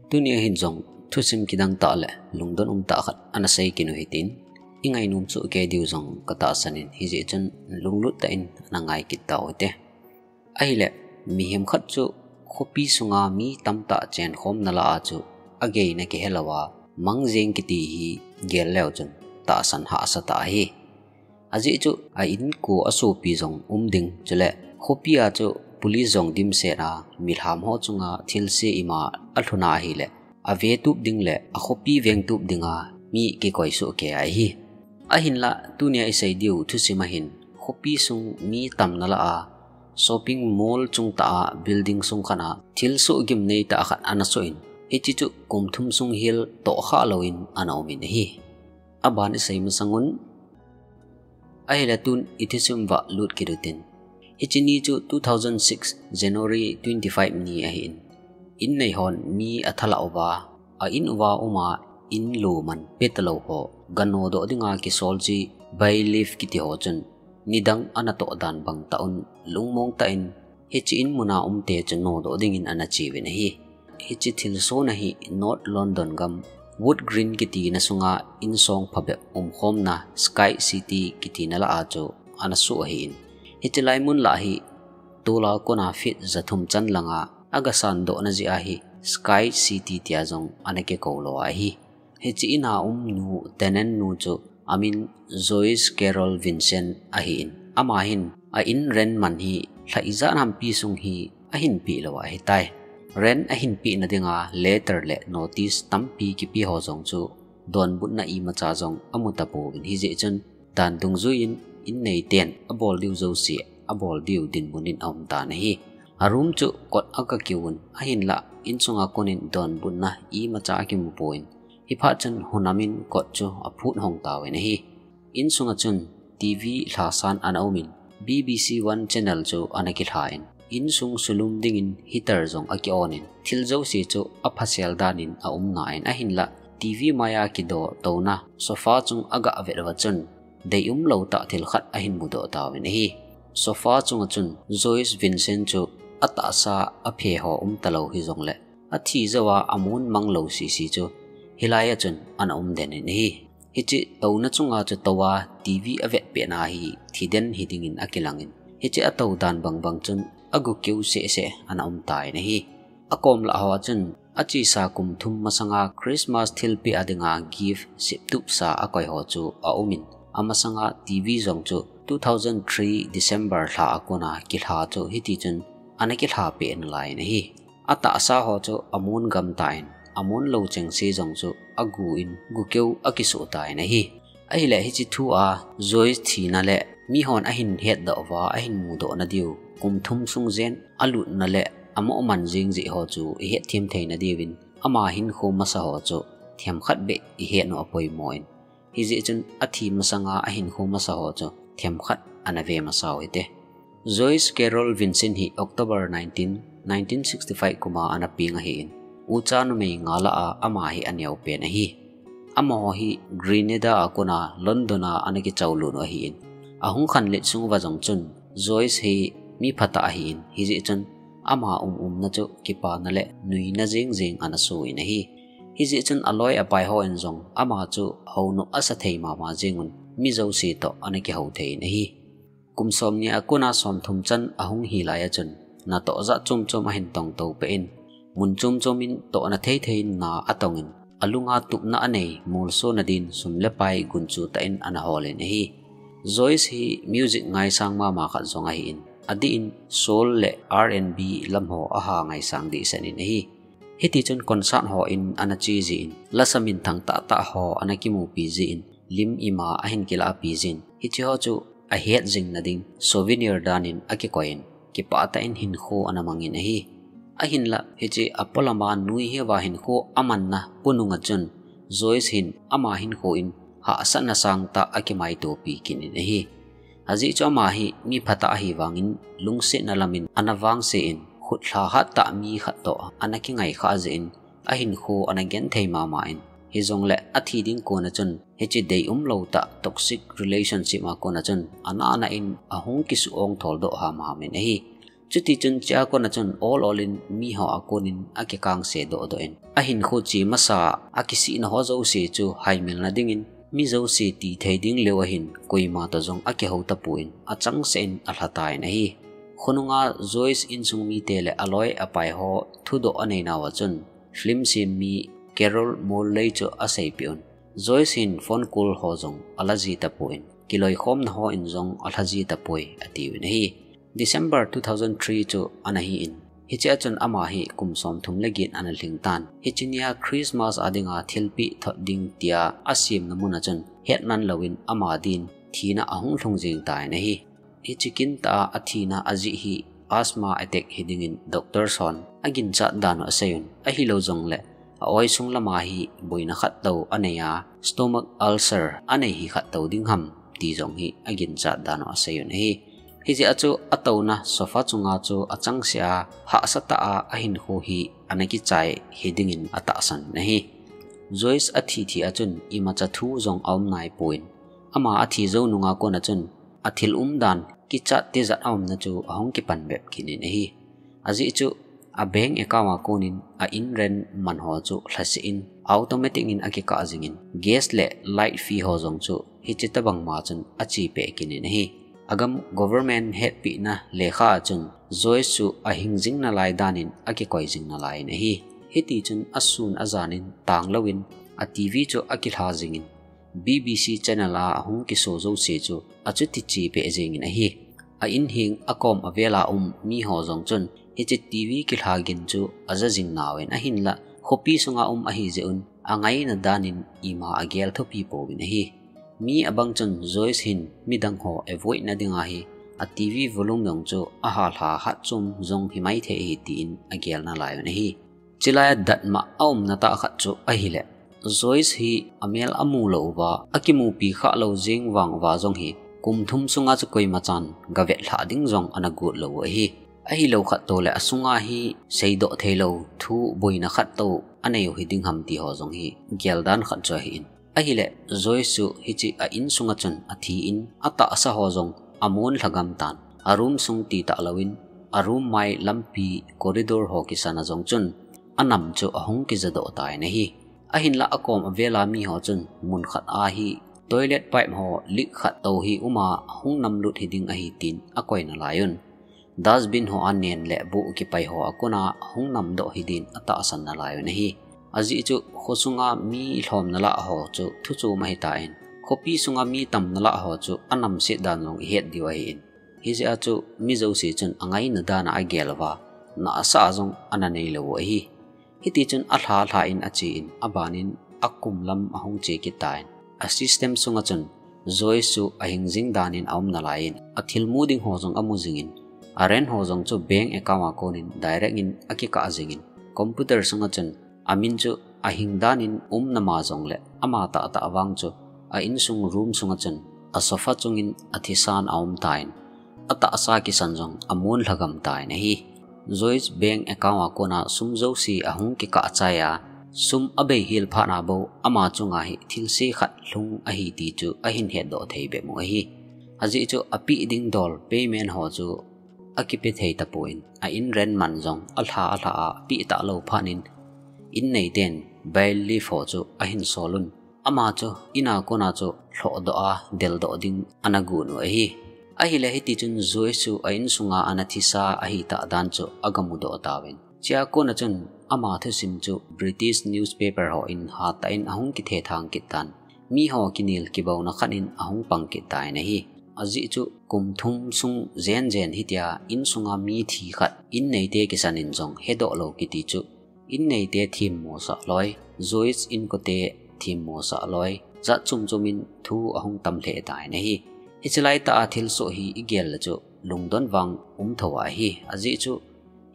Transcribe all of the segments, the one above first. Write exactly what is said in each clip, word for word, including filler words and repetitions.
Tunia hin jong thusim kidang tah le lungdon um tah khat ana sei kit u hitin, i ngainom soh kei diu jong ka tahsan in, hijeh chun lunglut tah in ana ngai kit tau hite. Ahile, mihem khat chu khopi sunga mi tamtah chenkhomna lah a chu ageina kihe lou a, mang jeng kiti hi gel leu chun tahsan hahsa tah ahi. Ajeh chu a inko a sopi jong um ding, chule khopi a chu police jong dimset a, milham ho chunga thilse ima alhun a ahile, a vetup ding le a khopi vengtup dinga mi kikoi soh kei ahi. Ahinlah, tunia i sei diu thusim a hin, khopi sung mi tamna lah a, shopping mall chungtah a building sung khat a thilsoh gimnei tah khat ana soh in, hiche chu kum thum sung hel tohkhah louvin ana um in ahi. Aban i sei masang un, ahile tun i thusim va lut kit utin. Hiche ni chu two thousand six January twenty-five ni ahin, in nei hon mi athalah uva, a in uva uma in lou man petalou ho, ga nodoh dinga kisol ji bailiff kiti ho chun, nidang ana toh dan bang tah un lungmong tah in, hiche in muna umte chu nodoh dingin ana cheuvin ahi. Hiche thilsohna hi North London gam Wood Green kitina sunga insong phabep umkhomna Sky City kitina lah a chu ana soh ahin. Hiche lai mun lah hi tol'a kona feet jathum chan langa aga sandohna jeh ahi Sky City tia jong ana kikou lou ahi. Hiche in'a umnu, tenant nu chu amin Joyce Carol Vincent ahin. Ama hin a in rent man hi lha ijat hampi sung hi ahin peh lou ahitai. Rent ahin pehna dinga letter le notice tampi kipe ho jong chu donbutna imacha jong amu tapouvin, hijeh chun dan dungjuiyin in neiten abol diu jouse abol diu dinmun in aum tan ahi. A room chu kot aga kiu un, ahinlah insunga konin donbutna imacha akimu poi. Hiphat chun hunamin kot chu aphut hong tauvin ahi. Insunga chun TV lhasan ana umin, BBC One channel chu ana kilhan, insung sulum dingin heater jong aki-on in, thil jouse chu aphasel danin aum nan ahinlah, TV maiya kidoh touna sofa chung aga vet uva chun, deium lou tah thil khat ahin mudoh tauvin ahi. Sofa chunga chun Joyce Vincent chu atahsa aphe ho um talou hijongle, athi jouva amun mang lou sisi chu hilai a chun ana um den in ahi. Hiche touna chunga chu touva TV avet pehna hi thiden hidingin akilangin, hiche atou dan bangbang chun agu keu sehseh ana um tan ahi. Akom lah hoa chun achesa kum thum masanga Christmas thilpeh a dinga gift septupsa akoi ho chu aumin, amasanga TV jong chu two thousand three December lha a kona kilha chu hitichun ana kilha peh nalai in ahi. Atahsa ho chu amun gam tan, amun lou chengse jong chu agun gukeu akisoh tan ahi. Ahile hiche thua Joyce thina le mihon ahin hetdoh uva ahin mudoh nadiu kum thum sung jen alutna le amoh man jing jeh ho chu ihet them thei nadiuvin, ama hinkho masa ho chu themkhat beh ihet u apoimo in. Hijeh chun athi masanga ahinkho masa ho chu themkhat ana ve masau hite. Joyce Carol Vincent hi October nineteen, nineteen sixty-five kuma ana peng ahin, ucha numei nga lah a ama hi aneo pen ahi. Amaho hi Grenada a kona London a ana kichao lut u ahin, ahung khanlet sung uva jong chun Joyce hi mi phatah ahin, hijeh chun ama um umna chu kipana le nuina jeng jeng ana soh in ahi. Hijeh chun aloi apai hon jong ama chu hounop asa thei mama jengun, mi jouse toh ana kihou thei in ahi. Kum somni a kona somthum chan ahung hi lai a chun, natoh jat chom chom ahin tongtou peh in, mun chom chom in tohna thei thei in na atongin, alunga tupna anei molsona din sum le pai gunchu tah in ana hol in ahi. Joyce hi music ngaisang mama khat jong ahin, adih in soul le R and B lam ho aha ngaisang dehset in ahi. Hitichun concert hon ana che jin, lasa minthang tahtah ho ana kimupi jin, lim ima ahin kilapi jin, hiche ho chu ahet jing nading souvenir danin akikoiyin, kipah tah in hinkho ana mangin ahi. Ahinlah, hiche apolama nui hiuva hinkho amanna pununga chun, Joyce hin ama hinkho in hahsatna sangtah akimaitopi kit in ahi. Ajeh chu ama hi mi phatah ahi vangin lungsetna lamin ana vangse in, khut lha hattah mi khat toh ana kingai khah jeh in, ahinkho ana genthei mama in. Hijongle athi ding kona chun hiche deium lou tah toxic relationship a kona chun ana ana in ahung kisuong tholdoh hamham in ahi. Chuti chun chea kona chun ol ol in miho a konin akikangse doh doh in, ahinkho chi masa a kisihna ho jouse chu haimil na dingin, mi jouse ti thei ding leu ahin koima to jong akihou tapon, achangseh in alha tan ahi. Khonunga Joyce insung mite le aloi apai ho thudoh anei nauva chun, film sem mi Carol Morley chu aseipeh un, Joyce hin phone call ho jong ala ji tapon, kiloikhomna ho in jong alha ji tapoi, atiuvin ahi. December two thousand three chu ana hi in, hichea chun ama hi kum somthum le get ana lhing tan. Hiche nia Christmas a dinga thilpeh thot ding tia asemna mun a chun hetman louvin ama din thina ahung lhung jeng tan ahi. Hiche kin tah a athina ajeh hi asthma attack hi dingin doctor hon aginchat dan u asei un, ahilou jongle a-oi sung lama hi boina khat tou anei a, stomach ulcer anei hi khat tou ding ham ti jong hi aginchat dan u asei un ahi. Hijeh a chu atouna sofa chunga chu achangseh a, hahsa tah a ahinkho hi ana kichai hi dingin atahsan un ahi. Joyce athi thi a chun imacha thu jong aum naipon, ama athi jou nunga kona chun athil umdan kichat tijat aumna chu ahung kipan bep kit in ahi. Ajeh chu a bank account a konin a in rent man ho chu lhaseh in, automatic in akikah jingin, gas le light fee ho jong chu hiche tobang ma chun achepeh kit in ahi. Agam government hetpehna lekha a chun Joyce chu ahing jing nalai danin akikoi jing nalai in ahi. Hiti chun asun ajan in tanglouvin a TV chu akilha jingin, BBC channel a ahung kiso jouse chu achuti chepeh jengin ahi. A in heng akom avel a um miho jong chun hiche TV kilha gin chu aja jing nauvin, ahinlah khopi sunga um ahijeh un angaina danin ima agel thupi pouvin ahi. Mi abang chun Joyce hin midang ho avoid na dinga hi a TV volume jong chu ahalha hatchom jong himai thei ahi tin agel nalai un ahi. Chulai a datmo a umna tah khat chu ahileh, Joyce hi amel amu lou uva, akimupi khah lou jeng vang uva jong hi, kum thum sunga chu koimachan gavet lhah ding jong ana got lou u ahi. Ahilou khat touleh asunga hi seidoh theilou thu boina khat tou anei u hi ding ham ti ho jong hi geldan khat chu ahi in. Ahileh, Joyce chu hiche a insunga chun athi in, atahsa ho jong amon lhagam tan. A room sung ti tah louvin, a room mai lampi corridor ho kisan a jong chun anam chu ahung kijadoh tan ahi. Ahinlah akom avel a mi ho chun mun khat a hi toilet pipe ho leak khat tou hi um a hung namlut hi ding ahi tin akoi nalai un. Dustbin ho a nen le buh kipai ho a kona hung namdoh hi din atahsan nalai un ahi. Ajeh chu khosunga mi lhomna lah ho chu thuchom ahitan, khopi sunga mi tamna lah ho chu anamset dan jong ihet diu ahin. Hijeh a chu mi jouse chun angaina dan a agel uva, nahsah jong ana neilou u ahi. Hiti chun alha lha in ache in, abanin akum lam ahung che kit tan. A system sunga chun Joyce chu ahing jing danin aum nalai in, athil mu ding ho jong amu jingin, a rent ho jong chu bank account a konin direct in akikah jingin, computer sunga chun amin chu ahing danin um nama jongleh ama tahtah vang chu a insung room sunga chun a sofa chungin athisan aum tan. Atahsa kisan jong amon lhagam tan ahi. Joyce bank account a kona sum jouse ahung kikah chai a, sum abei hel phat na bou ama chunga hi thilse khat lhung ahi ti chu ahin hetdoh thei bep u ahi. Ajeh chu apeh ding dol payment ho chu akipe thei tapon, a in rent man jong alha alha a peh talou phat in, in neiten bail leave ho chu ahin sol un. Ama chu in a kona chu lhohdoh a deldoh ding ana gon u ahi. Ahileh hiti chun Joyce chu a insunga ana thisa ahitah dan chu agamudoh tauvin. Chea kona chun ama thusim chu British newspaper ho in hatah in ahung kithethang kit tan. Mi ho kinel kibouna khat in ahung pang kit tan ahi. Ajeh chu kum thum sung jen jen hitia insunga mi thi khat in neite kisan in jong hedoh lou kiti chu in neite themmo sah loi, Joyce inkote themmo sah loi, jat chom chom in thu ahung tam lheh tan ahi. Hiche laitah a thilsoh hi igel le chu lungdon vang um thou ahi. Ajeh chu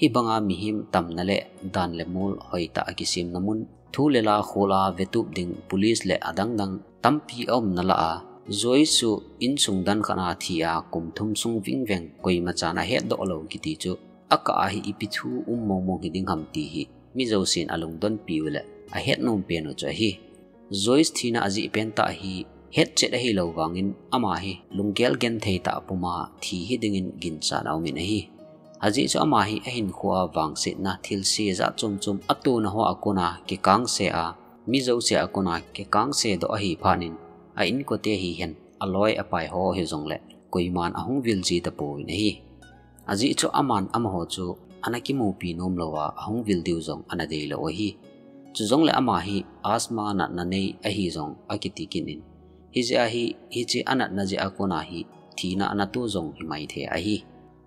hibanga mihem tamna le dan le mol hoitah a kisemna mun, thu le la khol a vetup ding police le adang dang tampi aumna lah a, Joyce chu insung dan khat a thi a kum thum sung vingveng koimachan ahetdoh lou kiti chu akah a hi ipi thu um mong mong hi ding ham ti hi mi jousen alungdon piu le ahet nom pen u chu ahi. Joyce thina ajeh pentah hi hetchet ahilou vangin ama hi lunggel genthei tah puma thi hi dingin ginchat aumin ahi. Ajeh chu ama hi ahinkhoa vangsetna thilse jat chom chom atohna hoa kona kikangse a, mi jouse a kona kikangse doh ahi phat in, a inkote hihen aloi apai ho hijongle koiman ahung vil ji tapon ahi. Ajeh chu aman amaho chu ana kimupi nom louva ahung vil diu jong ana deilou ahi. Chujongle ama hi asthma natna nei ahi jong akiti kit in. Hijeh a hi, hiche anatna jeh a kona hi thina ana toh jong himai thei ahi.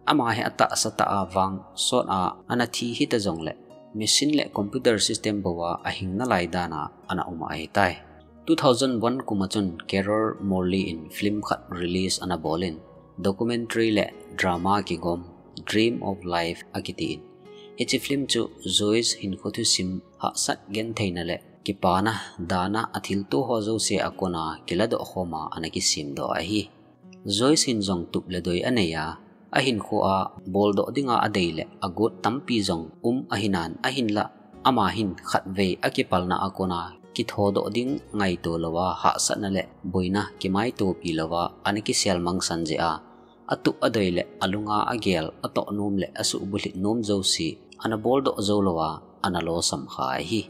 Ama hi atahsa tah a vang sot a ana thi hita jongle machine le computer system bou a ahing nalai dan a ana um ahitai. Two thousand one kum a chun Carol Morley in film khat release ana bol in, documentary le drama kigom, Dream of Life akiti in. Hiche film chu Joyce hinkho thusim hahsat gentheina le kipana, dana athilto ho jouse a kona kiladoh khom a ana kisemdoh ahi. Joyce hin jong tup le doi anei a, ahinkhoa boldoh dinga adei le agot tampi jong um ahinan ahinlah, ama hin khatvei akipalna a kona kithodoh ding ngaito louva hahsatna le boina kimaitopi louva ana kisel mangsan jeh a, atup adoi le alunga agel atoh nom le asuhbulhit nom jouse ana boldoh jou louva ana losam kha ahi.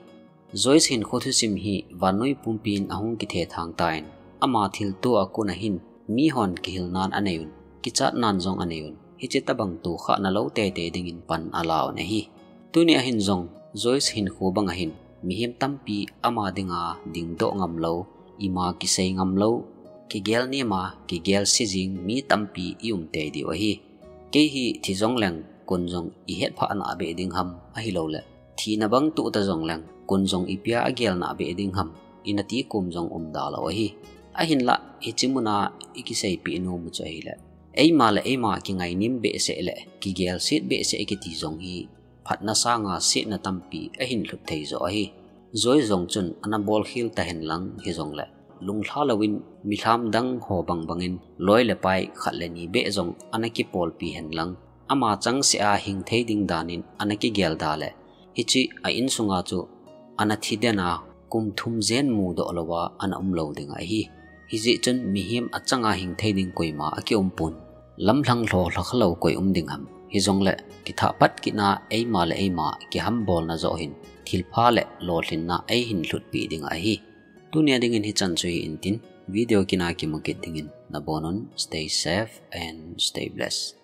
Joyce hinkho thusim hi vannoi pumpin ahung kithethang tan, ama thilto a kona hin mihon kihilnan anei un, kichatnan jong anei un, hiche tobang tohkhah nalou teitei dingin pan ala un ahi. Tunia hin jong Joyce hinkho bang ahin mihem tampi ama dinga dingdoh ngamlou, ima kisei ngamlou, kigel nema kigelse jing mi tampi i um tei diu ahi. Kei hi thi jongleng kon jong ihetphah nabeh ding ham ahilouleh thina bang toh ta jongleng kon jong ipia agel nabeh ding ham, ina ti kom jong umda lou ahi. Ahinlah hiche muna ikiseipeh nom u chu ahile, eima le eima kingainem behseh le kigelset behseh kiti jong hi phatna sanga setna tampi ahin lhut thei joh ahi. Joyce jong chun ana bolkhel tahen lang hijongle, lunglha louvin milham dang ho bang bangin loi le pai khat le ni beh jong ana kipolpi hen lang, ama changseh a hing thei ding danin ana kigelda le, hiche a insunga chu ana thi den a kum thum jen mudoh louva ana umlou ding ahi. Hijeh chun mihem achanga hing thei ding koima akiumpon, lamlhang lhohlha khalou koi um ding ham. Hijongle kithahpat kitna eima le eima kihambolna joh hin thilpha le lolhinna eihin lhutpeh ding ahi. Tunia dingin hichan chu hi intin, video kina kimu kit dingin nabonun stay safe and stay blessed.